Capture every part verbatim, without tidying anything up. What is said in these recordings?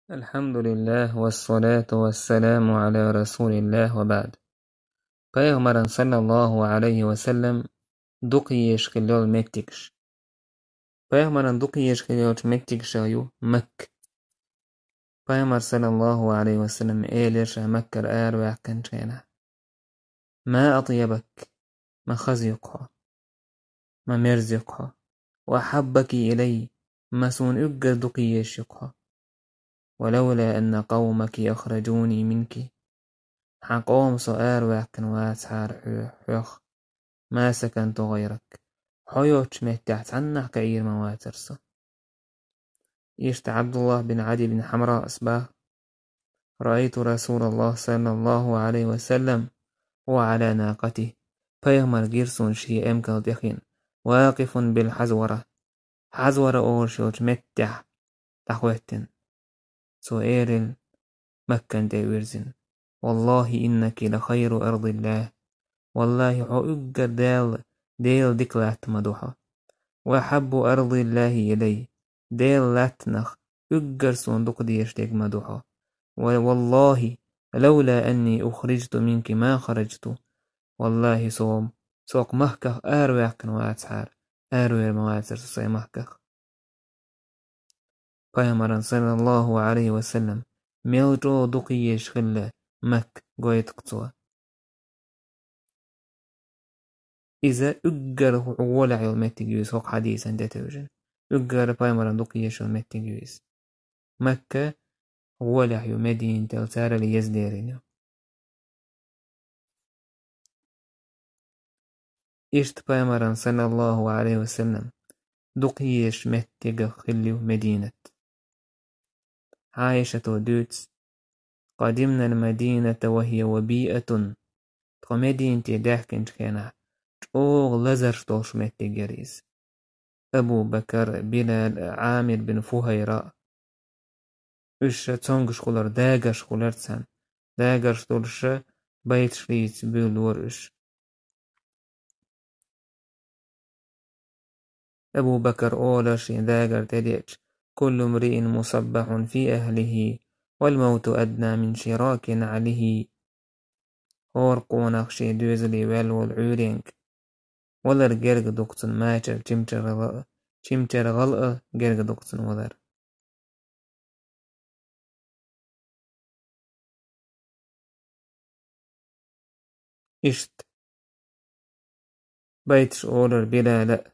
الحمد لله والصلاة والسلام على رسول الله وبعد. Пайхамаран, саллаллаху алейхи ва саллам, дукха езаш хилла йола меттигаш. Пайхамаран дукха езаш хилла йолча меттигашах ю Макка. Пайхамар, саллаллаху алейхи ва саллам, элира ша Маккара араваьккхинчу хенахь: «ما أطيبك», ма хаза ю-кх хьо, ма мерза ю-кх хьо, «وأحبك إلي», ма суна уггар дукха езаш ю-кх хьо, «ولولا أن قومك أخرجوني منك», хьан къоман со араваьккхина вацахьара хьо-, хьох, «ما سكنت غيرك», хьо йоцчу меттехь цхьаннахь кхиийр ма вацара со. Иштта Абдуллах бин Ӏади бин Хьамрас боху: «رأيت رسول الله صلى الله عليه وسلم وعلى ناقته», пайхамар гира суна шен эмкал тӀехь, «واقفا بالحزورة», Хьазвара олуш йолчу меттехь дӀахӀоьттина. Цо элира, Маккан тӀе вирзина: «والله إنك لخير أرض الله». Валлахи, хьо уггар Дала, Делан дика латта ма ду хьо. «وأحب أرض الله إلي». Делан латтанах уггар суна дукха дезаш дерг ма ду хьо. «و-، والله لولا أني أخرجت منك ما خرجت». Валлахи, со, со-кх махках араваьккхина вацахьара, аравер ма вацара со сайн махках. Пайхамаран, саллаллаху алейхи ва саллам, мел чӀогӀа дукха езаш хилла Макка гойту-кх цо. Иза уггар гӀолехь йолу меттиг ю иза, хӀокху хьадисан тӀе тевжина. Уггар пайхамаран дукха езаш йолу меттиг ю иза. Макка гӀолехь ю Мединател, царал еза лерина ю. Иштта пайхамаран, саллаллаху алейхи ва саллам, дукха езаш меттигах хилла ю Мединат. Ӏайшато дуьйцу: «قدمنا المدينة وهي وبيئة». Тхо Мединате даьхкинчу хенахь, чӀогӀа лазарш долуш меттиг яра иза. Абу Бакар, Билал, Ӏамир бин Фухайра. Уьш ша цомгуш хилар, дагарш хилар царна. Дагарш долуш ша байташ лийца буьйлора уьш. Абу Бакар олура шен дагар тӀедеъча: «كل امرئ مصبح في أهله، والموت أدنى من شراك نعله». ХӀора къонах шен доьзале ваьлла волу Ӏуьйренга валар герга ду-кх цунна мачара чимчаргӀала а, чимчаргӀала а герга ду-кх цунна валар. Иштта байташ олура Билала а,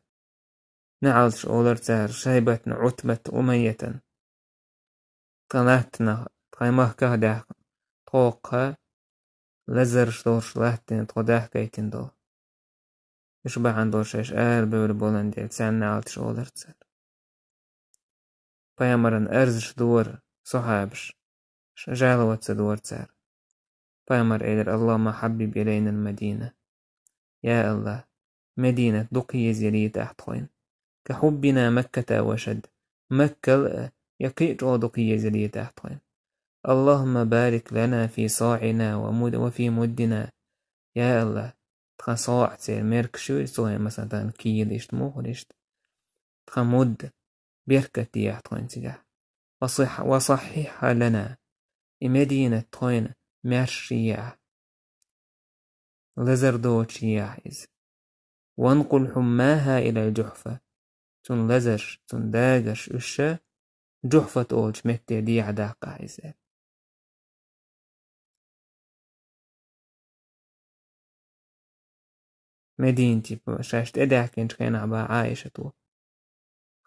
неӀалташ олура цара Шайбатна, Ӏутбат, Умайятан. Тхан латтанах, тхайн махках даьхна, тхо-кха лазарш долуш латтийна, тхо даьхкийтина долу. Уьш бахьана долуш шаьш арабевлла болун дела, царна неӀалташ олура цара. Пайхамарна арзаш дора сахьабаш, ш-, жалават ца дора цара. Пайхамар элира: «اللهم حبب إلينا المدينة». Я АллахӀ, Мединат дукха еза елийта ахь тхойн. «كحبنا مكة أو أشد». Маккал а, я кхин а чӀогӀа дукха еза елийта ахь тхойн. «اللهم بارك لنا في صاعنا ومد-، وفي مدنا». Я АллахӀ, тхан саӀ церан меркаш ю иза, цо хӀун, масала, тхан кийла иштта, муха иштта. Тхан муд беркат де ахь тхойн цигахь. «وصح-، وصححها لنا». И Мединат тхойн маьрша е ахь. Лазар доцуш е ахь иза. «وانقل حماها إلى الجحفة». Цунна лазарш, цунна дагарш уьш ша Джухьфат олучу метте дехьа даккха ахь иза. Мединате шаьш тӀедаьхкинчу хенахь боху Ӏайшата: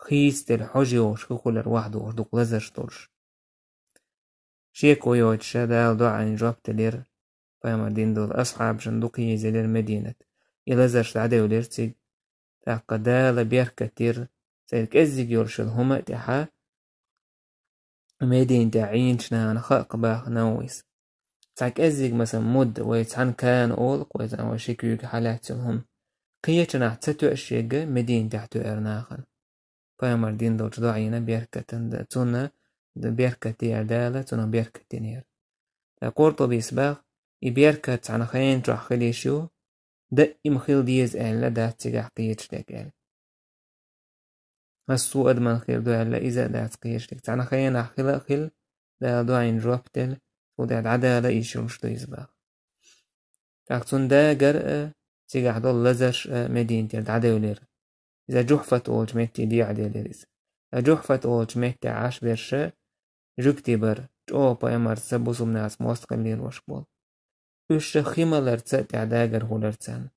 хийцаделла хьожа йогӀуш хӀу хилар ваьхьа догӀуш, дукха лазарш долуш. Шеко йоцуш ша Дала доӀанна жоп делира, пайхамар дина долу асхьабашна дукха еза елира Мединат. И лазарш дӀадевлира цига. ТӀаккха Дала беркат дира, церан кӀеззиг йолуш йолу хӀума а тӀехьа, Мединатехь Ӏийначу нахана хаьа-кх боху Нававис. Цхьа кӀеззиг, масала, муд, вай цхьана кана олу-кх вай, цхьана вай ши куьйга хьалаьцна йолу хӀума. Кхечанхьа ца тоьаш ерг Мединатехь тоьара нахана. Пайхамар дина долчу доӀина беркатан да-, цунна д-, беркат деара Дала, цунах беркат динера. Ткъа Къуртубис боху, и беркат цхьана хенан чохь хила йиш ю, даим хила деза аьлла дац цигахь кхеташ дерг аьлла. Массо а адаман хир ду аьлла, иза а дац кхеташ дерг. Цхьана хенахь хила а хила, Дала дуӀайна жоп делла, цул тӀаьхьа дӀадала йиш йолуш ду иза боху. ТӀаккха цуьнан дагар а, цигахь долу лазарш а Мединатера дӀадевлира. Иза Жухьфат олучу метте дехьаделира иза. Ткъа Жухьфат олучу метте Ӏаш берш жуьгти бара, чӀогӀа пайхамарца, бусулба нахаца мостагӀалла лелош болу. Уьш ша хи маларца тӀехь дагар хуьлура царна.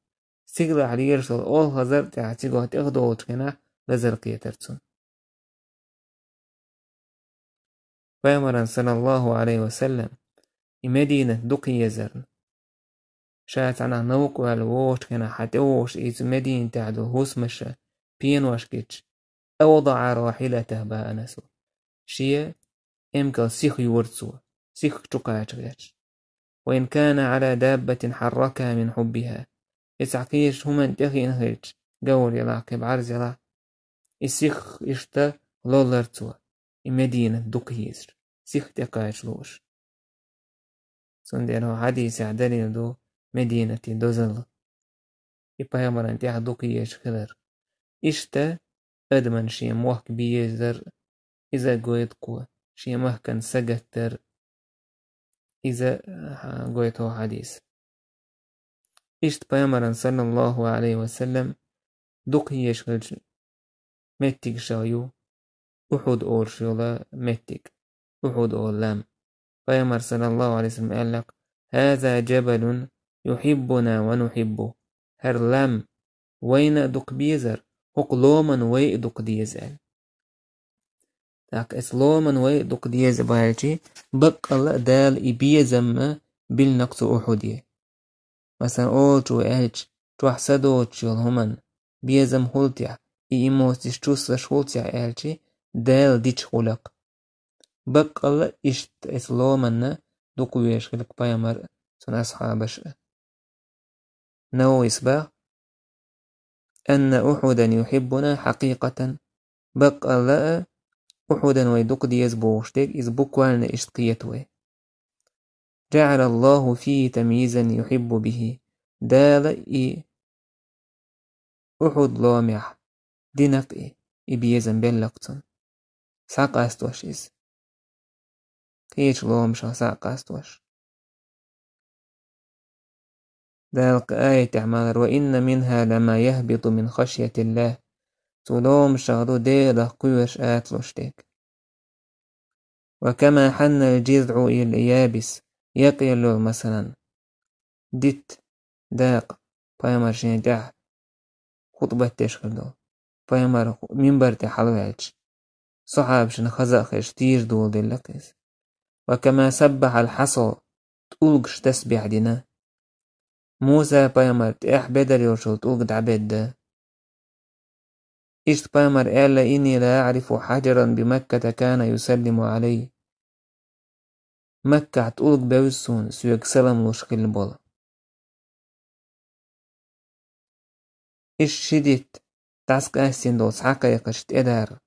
Стигалахь лелаш долу олхазар а тӀехь цигахь тӀехдолучу хенахь лазар кхетара цунна. Пайхамаран, саллаллаху Ӏалайхи ва саллам, и Мединат дукха езарна, ша цхьанхьа новкъа ваьлла вогӀучу хенахь хьан тӀевогӀуш и цу Мединатехь долу хӀусамаша пенош гича, «أوضع راحلته», боху Анаса. Шен эмкал сиха йора цо, сиха чу кхача гӀерташ. «وإن كان على دابة حركها من حبها». И цхьа кхечу хӀуманна тӀехиъна хилча, говр ялахь, кхин бӀарз ялахь, и сиха иштта лоллара цо, и Мединат дукха езаш, сиха тӀекхача лууш. Цундела хӀокху хьадисехь далил ду Мединате дозалла, и пайхамаран тӀехь дукха езаш хилар. Иштта адаман шен мохк безар, иза гойту кхо, шен махкан сагатдар, иза, а, гойту хьадис. Иштта пайхамаран, саллаллаху Ӏалайхи ва саллам, дукха езаш хилча меттиг ша ю, Ухьуд олуш йолу меттиг. Ухьуд олу лам. Пайхамар, саллаллаху Ӏалайхи ва саллам, аьлла-кх: «هذا جبل يحبنا ونحبه». ХӀара лам вайна а дукха безар, хӀокху ломан вай а дукха деза аьлла. ТӀаккха эс ломан вай а дукха деза баьлчи, баккъалла а Дала и безам а биллина-кх цу Ухьуде. Масала, олучо аьлча, чохь са доцуш йолу хӀуманна безам хуьлу техь, и эмоцеш, чувстваш хуьлу техь аьлчи, Дала дича хуьлу-кх. Баккъалла а иштта эс ломанна дукха везаш хилла-кх пайхамар а, цуьнан асхьабаш а. Нававис боху: «أن أحدا يحبنا حقيقة». Баккъалла а Ухьудан вай дукха деза бохуш дерг, иза буквально иштта кхета вай. «جعل الله فيه تمييزا يحب به». Дала и Ухьуд ломехь дина-кх и, и безам белла-кх цунна. Схьакъастош иза. Кхечу ломашах схьакъастош. Дала кху аятехь ма-аллара: «وإن منها لما يهبط من خشية الله». Цу ломашах ду Делах кхоьруш, аталуш дерг. «وكما حن الجذع إلى اليابس». Якъелла йолу, масалан, дитт, дакъа, пайхамар шен тӀехь хутбат деш хир долу. Пайхамар минбар тӀе хьалаваьлча, сахьабашна хаза а хезаш, тийжа доладелла-кх иза. «وكما سبح الحصى», тӀулгаш тасбихь дина. Муса-пайхамар тӀехь бедар йолчул тӀулг дӀабедда. Иштта пайхамар аьлла: «إني لا أعرف حجرا بمكة كان يسلم علي». Маккахь тӀулг бевза суна, соьга салам луш хилла болу. Иштта ши дитт дӀасакъаьстина долу схьакхайкхаш тӀедара.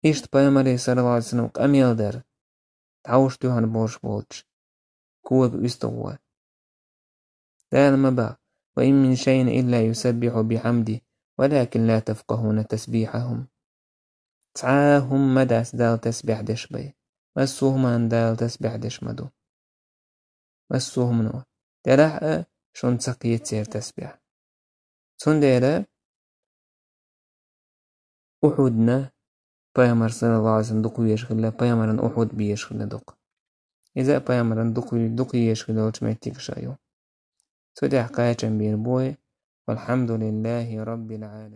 Иштта пайхамаре, саллаллаху Ӏалайхи ва саллам, къамел дара, тхьовш туьхьана болуш болчу кога уьстагӀо. Дала ма боху: «وإن من شيء إلا يسبح بحمده ولكن لا تفقهون تسبيحهم». Цхьа а хӀума ма дац Дала тасбихь деш бен. Массо а хӀуманна Дала тасбихь деш ма ду. Массо а хӀумано. Делахь а шуна ца кхета церан тасбихь. Цундела Ухьудна пайхамар, саллаллаху Ӏалайхи ва саллам, дукха везаш хилла, пайхамаран Ухьуд безаш хилла дукха. Иза а пайхамаран дукха, дукха езаш хилла йолчу меттигаш а ю. Цу тӀехь кхачам бийр бу вай. والحمد لله رب العالمين.